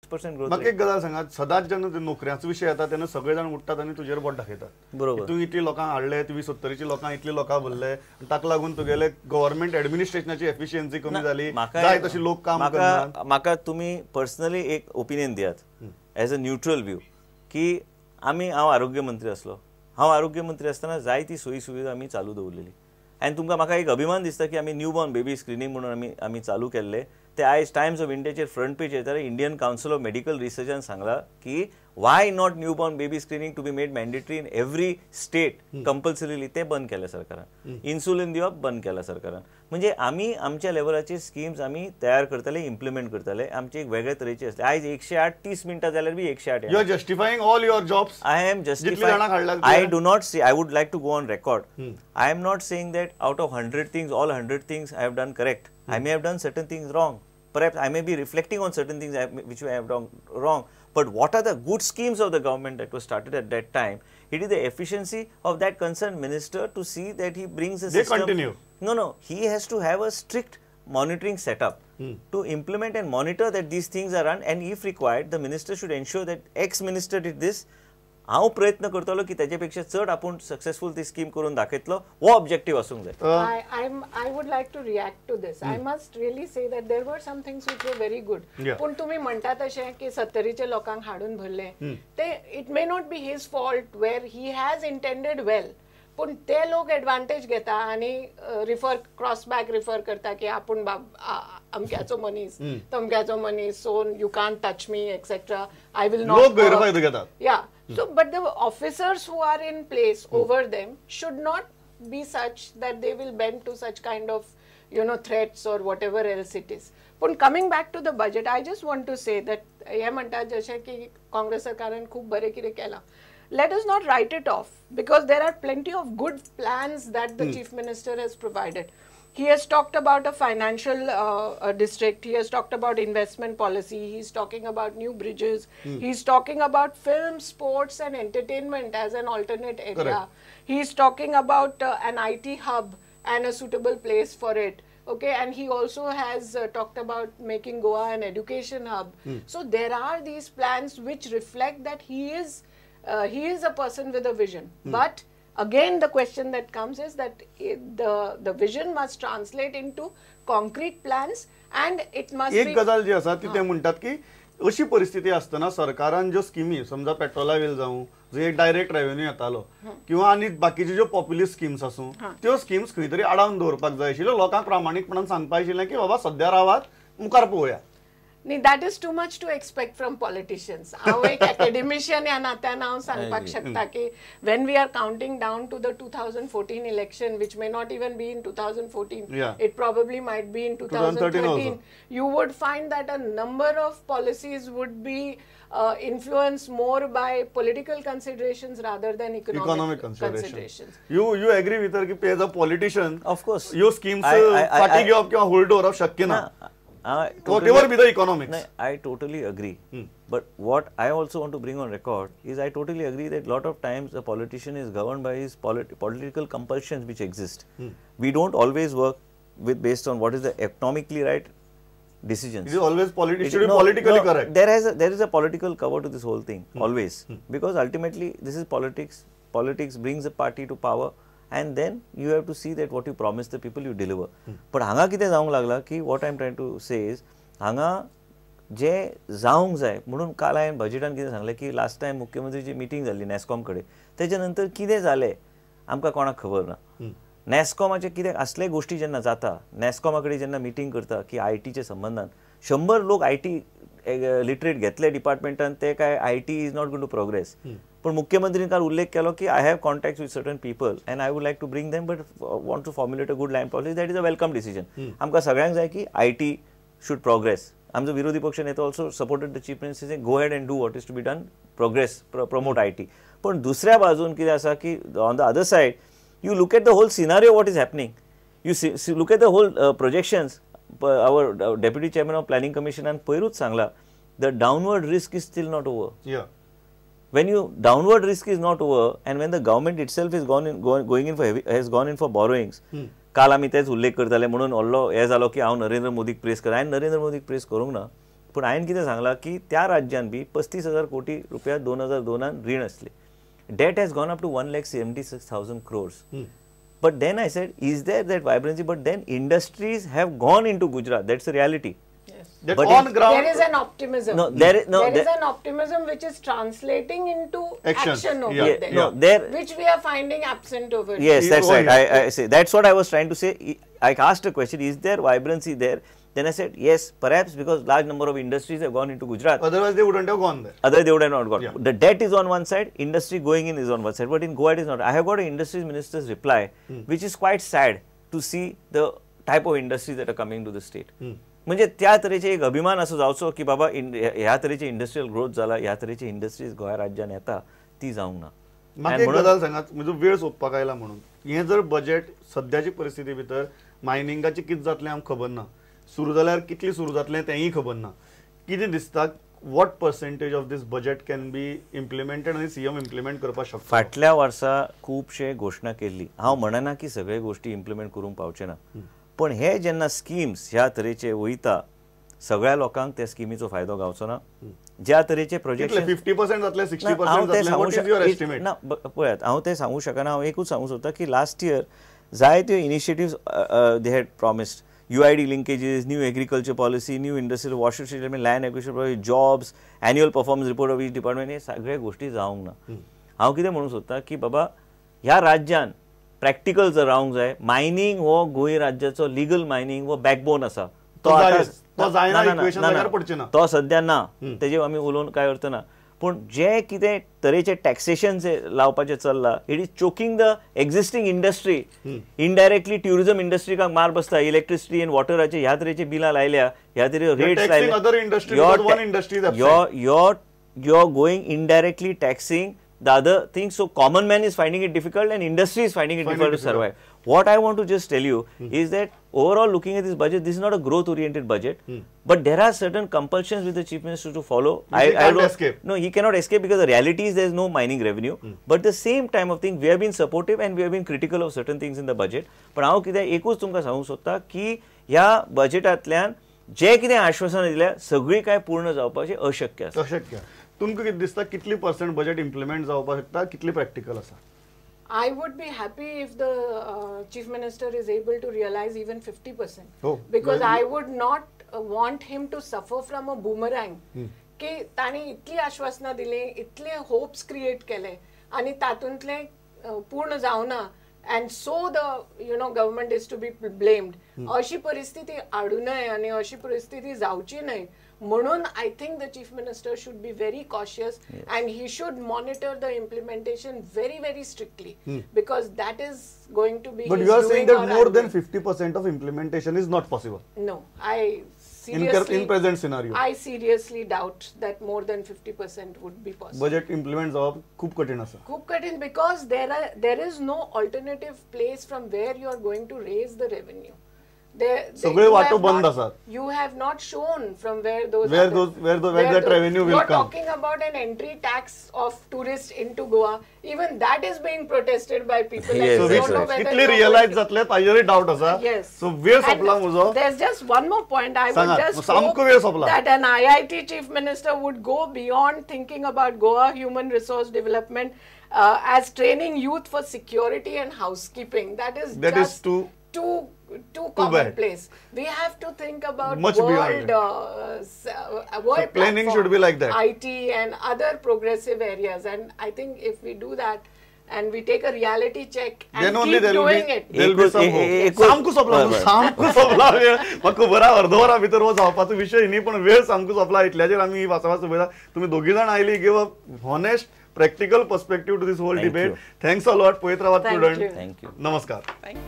6% growth. म्हाका एक गजाल सांगात, सदांच जेन्ना नोकऱ्यांचो विशय येता तेन्ना सगळे जाण उठतात आनी तुजेर बोट दाखयतात. बरोबर. तूं इतली लोकांक हाडले, तुवें 70ची लोकांक इतली लोकां भरले, ताका लागून तुगेले गव्हर्मेंट एडमिनिस्ट्रेशनाची एफिशियन्सी कमी जाली, जाय तशी लोक काम करनात. म्हाका तुमी पर्सनली एक ओपिनियन दियात एज अ न्यूट्रल व्यू की आमी, हांव आरोग्य मंत्री आसलो, हांव आरोग्य मंत्री आसतना जायती सोयी सुविधा आमी चालू दवरलेली आनी तुमकां म्हाका एक अभिमान दिसता की आमी न्यूबॉर्न बेबी स्क्रिनींग म्हणून आमी आमी चालू केल्ले. ते आयज टायम्स ऑफ इंडियाचेर फ्रंट पेज येताले. इंडियन कावन्सिल ऑफ मेडिकल रिसर्चान सांगला की why not newborn baby screening to be made mandatory in every state compulsorily. ते बंद केलें सरकारान. इन्सुलीन दिवप बंद केलां सरकारान. म्हणजे आमी आमच्या लेवलाचेर स्किम्स आमी तयार करताले, इम्प्लिमेंट करताले, आमचे एक वेगळे तरेचे आसले. आयज 108 30 मिनटां जाल्यार बी 108. You are justifying all your jobs. I am justifying. I do not see, I would like to go on record. I am not saying that out of 100 things, all 100 things I have done correct. I may have done certain things wrong. Perhaps I may be reflecting on certain things which I have done wrong. But what are the good schemes of the government that was started at that time? It is the efficiency of that concerned minister to see that he brings a system. They continue. No, no. He has to have a strict monitoring setup to implement and monitor that these things are run, and if required, the minister should ensure that ex minister did this. हांव प्रयत्न करतलो की ताजे पेक्षा चड आपूण successful ती scheme करून दाखयतलो, हो ऑब्जेक्टिव्ह आसूंक जाय. I would like to react to this. I must really say that there were some things which were very good. पूण तुमी म्हणटा तशें की 70चे लोकांक हाडून भरले ते, it may not be his fault where he has intended well, पूण ते लोक एडवांटेज घेता आनी रिफर क्रॉस बॅक रिफर करता की आपूण बाब अमक्याचो मनीस, तमक्याचो मनीस, so you can't touch me etcetera, I will not. लोक गैरफायदो घेतात. Yeah. So, but the officers who are in place over them should not be such that they will bend to such kind of, you know, threats or whatever else it is. But coming back to the budget, I just want to say that हे म्हणटा जशें की काँग्रेस सरकारान खूब बरें कितें केलां. Let us not write it off because there are plenty of good plans that the Chief Minister has provided. He has talked about a financial district, he has talked about investment policy, he is talking about new bridges, he is talking about film, sports and entertainment as an alternate area. Correct. He is talking about an IT hub and a suitable place for it. Okay, and he also has talked about making Goa an education hub. So there are these plans which reflect that he is a person with a vision. But again, the question that comes is that the vision must translate into concrete plans and it must एक be. गजाल जी आसा ती ते म्हणटात की अशी परिस्थिती आसतना सरकारान ज्यो स्किमी, समजा पेट्रोला वयल जावं, जो एक डायरेक्ट रेवेन्यू येतालो किंवा आनी बाकीच्यो ज्यो पॉप्युलिस्ट स्किम्स आसूं, त्यो स्किम्स खंय तरी आडावन दवरपाक जाय आशिल्ल्यो. लोकांक प्रामाणीकपणान सांगपाक आशिल्लें की बाबा सद्या रावात, मुखार पळोवया. न्ही, that is too much to expect from politicians. हांव एक academician ह्या नात्यान हांव सांगपाक शकता की when we are counting down to the 2014 election, which may not even be in 2014, it probably might be in 2013, you would find that a number of policies would be influenced more by political considerations rather than economic considerations. You agree with her की as a politician, of course, ह्यो schemes फाटीं घेवप किंवा hold दवरप शक्य ना. Whatever be the economics. No, I totally agree. But what I also want to bring on record is I totally agree that lot of times a politician is governed by his political compulsions which exist. We don't always work with based on what is the economically right decisions. It is always it should be politically correct. There is a political cover to this whole thing, always. Because ultimately this is politics. Politics brings a party to power. And then you have to see that what you promise the people you deliver. But हांगा कितें जावंक लागला की what I am trying to say is हांगा जे जावंक जाय म्हणून काल हांवें बजेटान कितें सांगलें की लास्ट टायम मुख्यमंत्रीची मिटींग जाल्ली नॅसकॉम कडेन, तेच्या नंतर कितें जालें आमकां कोणाक खबर ना. नॅसकॉमाचे कितें असले गोश्टी जेन्ना जाता, नॅसकॉमा कडेन जेन्ना मिटींग करता की आय टीच्या संबंदान 100 लोक I T literate घेतले डिपार्टमेंटान, ते काय I T is not going to progress. पण मुख्यमंत्रीन काल उल्लेख केलो की I have contact with certain people and I would like to bring them but want to formulate a good land policy. That is a welcome decision. आमकां सगळ्यांक जाय की I T should progress. आमचो विरोधी पक्ष नेतो also supported the chief minister, go ahead and do what is to be done, progress, promote I T. पण दुसऱ्या बाजून कितें आसा की on the other side you look at the whole scenario what is happening, you look at the whole projections. Our deputy chairman of planning कमिशनान पयरूच सांगला the downward risk is still not over. When you downward risk is not over and when the government itself is gone in, going in for heavy, has gone in for borrowings. काल आमी तेच उल्लेख करताले म्हणून व्हडलो हें जालो की हांव नरेंद्र मोदीक प्रेस कर, हांवें नरेंद्र मोदीक प्रेस करूंक ना, पूण हांवें कितें सांगलां की त्या राज्यान बी 35,000 कोटी रुपया 2002 रीण आसले. Debt has gone up to 1,76,000 crores. But then I said, is there that vibrancy? But then industries have gone into Gujarat. That's the reality. Yes. That but on ground, there is an optimism. No, there is, no, there is an optimism which is translating into action over there. No, there, which we are finding absent over yes, here. That's right. I say that's what I was trying to say. I asked a question: is there vibrancy there? Then I said yes, perhaps because large number of industries have gone into Gujarat. Otherwise, they wouldn't have gone there. Otherwise, they would have not gone. Yeah. The debt is on one side, industry going in is on one side. But in Goa, it is not. I have got an industries minister's reply, which is quite sad to see the type of industries that are coming to the state. म्हणजे त्या तरेचे एक अभिमान असो जावचो की बाबा ह्या तरेचे इंडस्ट्रियल ग्रोथ जाला, ह्या तरेचे इंडस्ट्रीज गोंय राज्यान येता ती जावंक ना. म्हाका एक गजाल सांगात, म्हजो वेळ सोंपपाक आयला म्हणून, हें जर बजेट सद्याचे परिस्थिती भितर मायनिंगाचें कितें जातलें आमकां खबर ना, सुरू जाल्यार कितली सुरू जातलें तेंय खबर ना, कितें दिसता what percentage of this budget can be implemented आनी सीएम इम्प्लिमेंट करपाक शकता? फाटल्या वर्सा खुबशे घोशणा केल्ली. हांव म्हणना की सगळे गोश्टी इम्प्लिमेंट करूंक पावचे ना, पण हे जेन्ना स्किम्स ह्या तरेचे वयता सगळ्या लोकांक त्या स्किमीचो फायदो गावचो ना. ज्या तरेचे प्रोजेक्ट 50% जातले, 60% जातले, what is your estimate? ना पळयात, हांव तें सांगूंक शकना. हांव एकूच सांगूंक सोदता की लास्ट इयर जायत्यो initiatives they had promised, UID linkages, new agriculture policy, new industrial water treatment, land acquisition, jobs, annual performance report of each department, हे सगळ्या गोष्टी जावंक ना. हांव कितें म्हणूंक सोदता की बाबा ह्या राज्यान प्रॅक्टिकल जर रावंक जाय, मायनींग हो गोंय राज्याचो लिगल मायनींग हो बॅकबोन आसा, तो सद्या ना, तेजेर आमी उलोवन कांय अर्थ ना. पूण जे कितें तरेचे टॅक्सेशन जे लावपाचें चल्लां, it is choking the existing industry. Indirectly tourism इंडस्ट्रीक मार बसता. इलेक्ट्रिसिटी आनी वॉटराचे ह्या तरेचे बिलां लायल्या, ह्या तरेचे रेट्स लायले, you are going indirectly taxing the other thing. So common man is finding it difficult and industry is finding it difficult to survive. What I want to just tell you is that overall looking at this budget, this is not a growth oriented budget, but there are certain compulsions with the Chief Minister to follow. He can't escape. No, he cannot escape because the reality is there is no mining revenue. But the same time of thing, we have been supportive and we have been critical of certain things in the budget. But हांव कितें एकूच तुमकां सांगूंक सोदता की ह्या बजेटांतल्यान जे कितें आश्वासनां दिल्या सगळीं काय पूर्ण जावपाचें अशक्य आसा. अशक्य. तुमकां कितें दिसता कितली पर्संट बजेट इम्प्लिमेंट जावपाक शकता, कितली प्रॅक्टिकल आसा? I would be happy if the Chief Minister is able to realize even 50%. Oh, because well, I would not want him to suffer from a boomerang. की ताणी इतली आश्वासना दिली, इतले होप्स क्रिएट केले आनी तातूंतले पूर्ण जावना, and so the you know government is to be blamed. अशी परिस्थिती हाडू नये आनी अशी परिस्थिती जावची न्हय म्हणून I think the Chief Minister should be very cautious and he should monitor the implementation very very strictly, because that is going to be. But you are saying that more than 50% of implementation is not possible? No, I seriously, in present scenario, I seriously doubt that more than 50% would be possible. Budget implement जावप खूब कठीण आसा. खूब कठीण, because there is no alternative place from where you are going to raise the revenue. सगळे वाटो बंद आसात. You have not shown from where those where that revenue will You are come. talking about an entry tax of tourists into Goa. Even that is being protested by people. Yes, so don't know whether कितली realise जातले ताजेर doubt आसा. Yes. So वेळ सोंपला म्हजो. There's just one more point. I would just सामको वेळ सोंपला. that an IIT Chief Minister would go beyond thinking about Goa human resource development as training youth for security and housekeeping. That is just too commonplace. We have to think about much world, world so planning should be like that. IT and other progressive areas, and I think if we do that and we take a reality check and then only keep doing it, there will be some hope. सामको सोंपला, सामको सोंपला वेळ. म्हाका खबर आहा अर्द वरा भितर हो जावपाचो विशय न्ही, पण वेळ सामको सोंपला. इतल्याचेर आमी वाचावाच उलयता. तुमी दोगी जाण आयली, give a honest practical perspective to this whole debate. Thanks a lot. पळयत रावात prudent. Thank you. नमस्कार. Thank you.